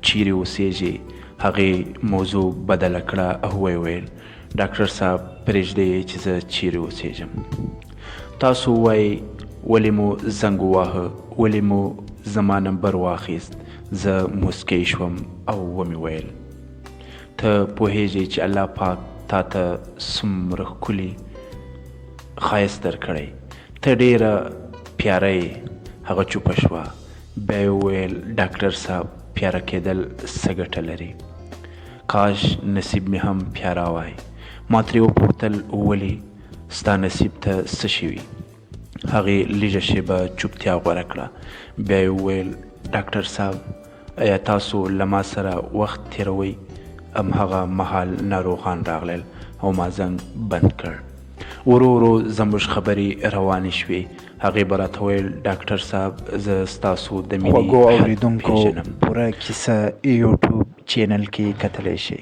چیرې اوسېږې؟ هغې موضوع بدله کړه او ویې ویل، ډاکټر صاحب پرېږدئ یې چې زه چیرې اوسېږم. تاسو ووایئ ولې مو زنګ وواهه، ولې مو زما نمبر واخیست؟ زه موسکۍ شوم او ومې ویل، ته پوهېږې چې الله پاک تا ته څومره ښکلي ښایست درکړی، ته ډېره پیاره یې. هغه چوپه شوه، بیا یې وویل، ډاکټر صاحب پیاره کېدل څه ګټه لري؟ کاش نصیب مې هم پیاره وای. ما ترې وپوښتل، ولې؟ ستا نصیب ته څه شوي؟ هغې لږه شېبه چوپتیا غوره کړه، بیا یې وویل، ډاکټر صاحب ایا تاسو له ما سره وخت تېروئ؟ همهغه مهال ناروغان راغلل او ما زنګ بند کړ. ورو ورو زموږ خبرې روانې شوې. هغې به راته ویل، ډاکټر صاحب زه ستاسو د مینې خوږو حد اوریدونکو پېژنم. پوره کیسه یوټیوب چینل کې کتلی شئ.